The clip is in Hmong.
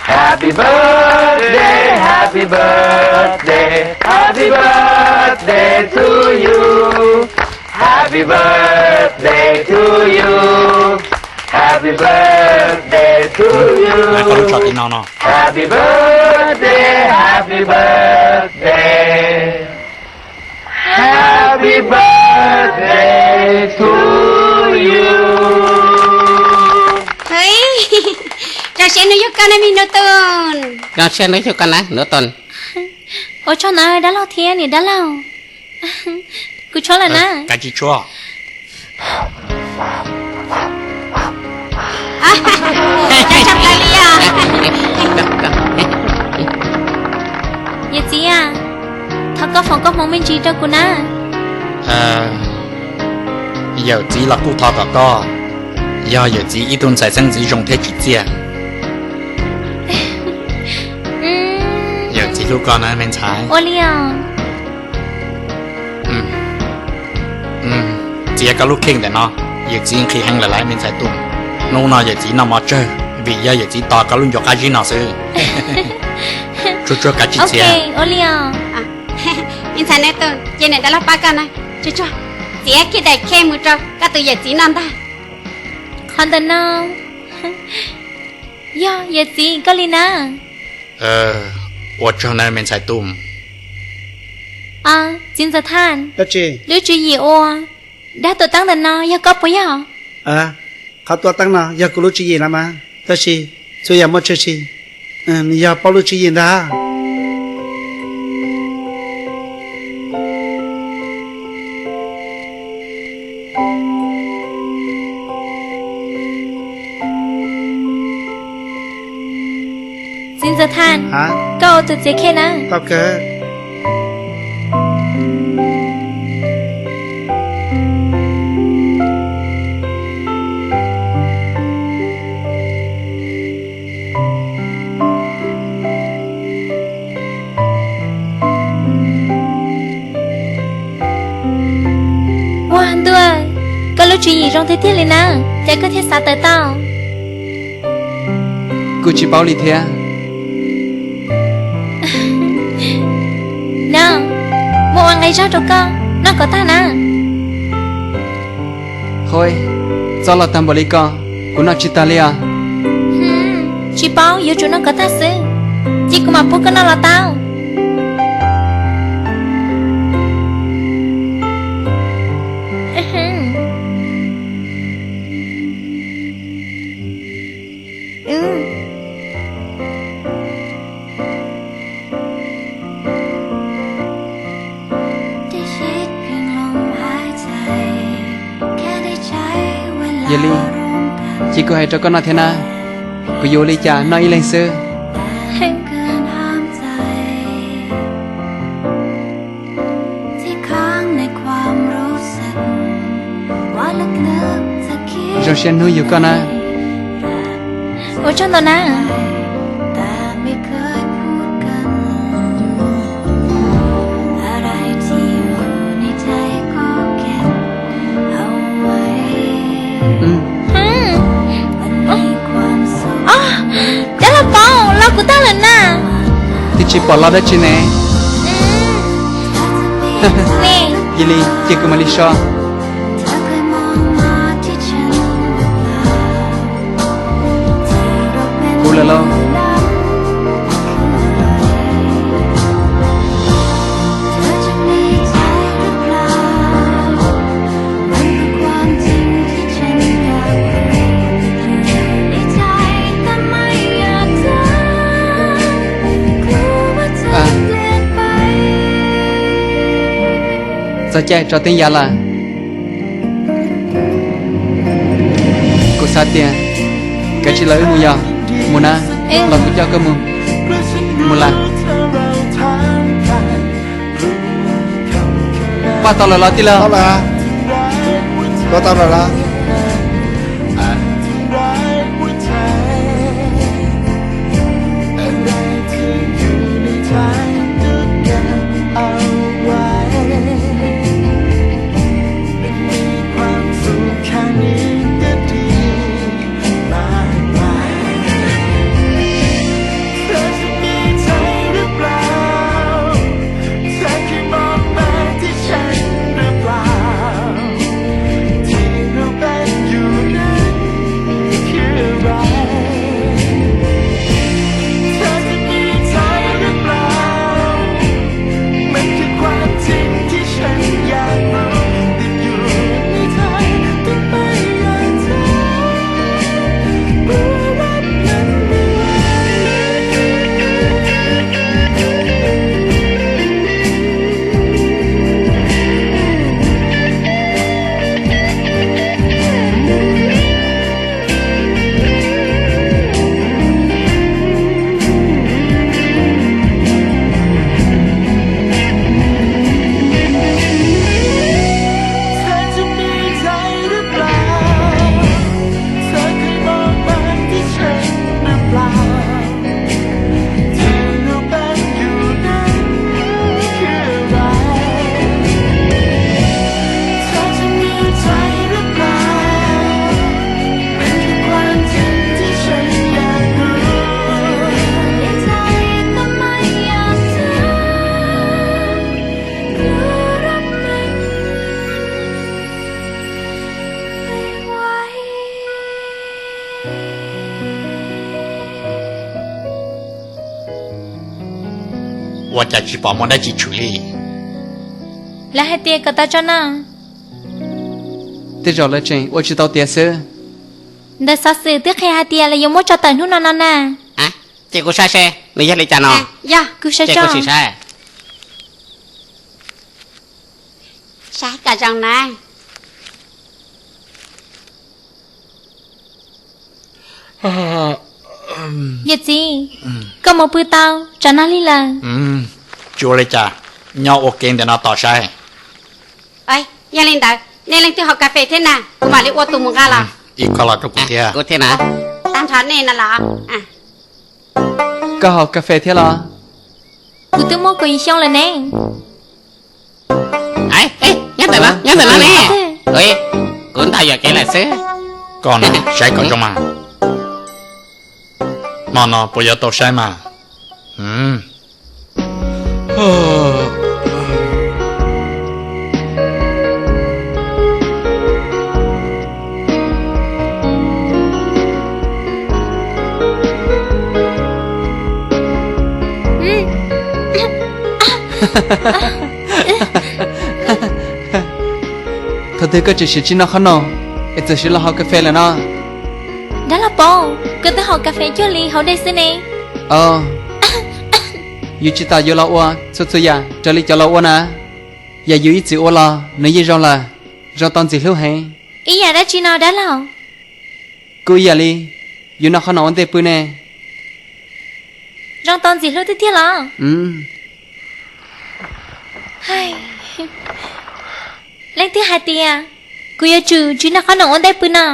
Happy birthday, happy birthday, happy birthday to you. Happy birthday to you. Happy birthday to you. Happy birthday, happy birthday. Happy birthday to you. Hej, zoo siab hnub yug koj na me Nuj Tooj. Zoo siab hnub yug koj na Nuj Tooj. Ua tsaug ntau dab laug thiab niam dab laug. Kuv tshuab lawm na. Kav tsij tshuab. Yawm txiv, thov koj foom koob hmoov me ntsis rau kuv na. Yawm txiv los kuj thov kom koj yog yawm txiv ib tug ntxhais xeeb ntxwv zoo thiab tsim txiaj. Yawm txiv hlub koj na me ntxhais. Ua li os. Txiav koj lub kheej ntawm no, yawm txiv nqhis heev lawm lauj me ntxhais Tooj. Hnub no yawm txiv noj mov tsawg vim yog yawm txiv tos koj lub ncuav qab zib no xwb. Tsuag tsuag kav tsij txiav. Ua li os. Me ntxhais Nuj Tooj, cia niam dab laug pab koj na. Tsuag tsuag txiav kiag daim khej mus rau koj tus yawm txiv noj ntag. Qhov ntawm no yog yawm txiv koj li na. Ua tsaug na me ntxhais Tooj. Txiv ntxawm Thaj, lub tswv yim ua dab tuam teeb ntawm no yog koj puas yog? Qhov tuam teeb no yog kuv lub tswv yim los mas, tab sis txhua yam muaj tshwm sim, nws yog Paub lub tswv yim ntag. Txiv ntxawm Thaj, koj ua tus txiav khej na. Ua ntuj, koj lub tswv yim zoo tiag tiag li na, cas koj thiaj xav tawm tau? Kuj tsis paub li thiab. No, muab ua nqi zog rau koj noj kom tag na. Hoj, txob los tag npaum li ko, kuv noj tsis tag li os. Tsis paub, yuav tsum noj kom tag xwb, cia kuv mam pub koj noj los tau. Yog li, cia kuv hais rau koj noj thiab na, kuv yuav ua li cas noj ib leeg xwb. Zoo siab hnub yug koj na. Ua tsaug ntau na. Dab laug Paub, los kuv tag lawm na. Twb tsis pom los dab tsi ne. Cia li cia kuv mam li so. Kuv lawm lauj. Txog caij tso teeb ya lawm. Kuv xav tias kav tsij los wb mus yog, mus na, los kuv coj koj mus. Mus lawm. Paj tau lawm los tij laug? Tau lawm. Koj tau lawm los? Ua cas tsis pom muaj dab tsi tshwm li? Lawv hais tias kom tau tso noj. Tej zaum lawv tseem ua tsis tau tiav xwb. Ntawv xov xwm twb qhia hais tias lawv yuav muab tso tawm hnub no no na. Ces kuv saib seb nws yog li cas no. Yog, kuv saib tso. Saib kom zoo na. Yawm txiv, koj mus pw tau, tsam no lig lawm. Tsis ua li cas, nyob ua ke ntawm no tos saib. Yog li ntawd nej leej twg haus kas fes thiab na, kuv mam li ua tus mus nqa los. Ib, koj los rau kuv thiab. Kuv thiab na. Tag nrho nej no los. Koj haus kas fes thiab los? Kuv twb muaj kaum yim xyoo lawm ne. Nyob ntawm no, nyob ntawm no ne. Kuv ntaus yuam kev lawm xwb. Koj no saib kom zoo mas. Hmo no puas yuav tau saib mas? Thaum twg koj tseem siv tsis noj qhob noom es txawm siv los haus kas fes lawm no? Dab laug paub, koj twb haus kas fes cuag li haus dej xwb ne. Yus tsis tas yuav los ua txhua txhua yam raws li cov laus ua na. Yam yus ib txwm ua los nws yeej zoo lawm, zoo tau Ntxim Hlub heev. Ib yam dab tsi no dab laug? Kuj ib yam li, yus noj qhob noom ua ntej pw ne. Zoo tau Ntxim Hlub tiag tiag los? Leej twg hais tias kuv yuav tsum tsis noj qhob noom ua ntej pw no?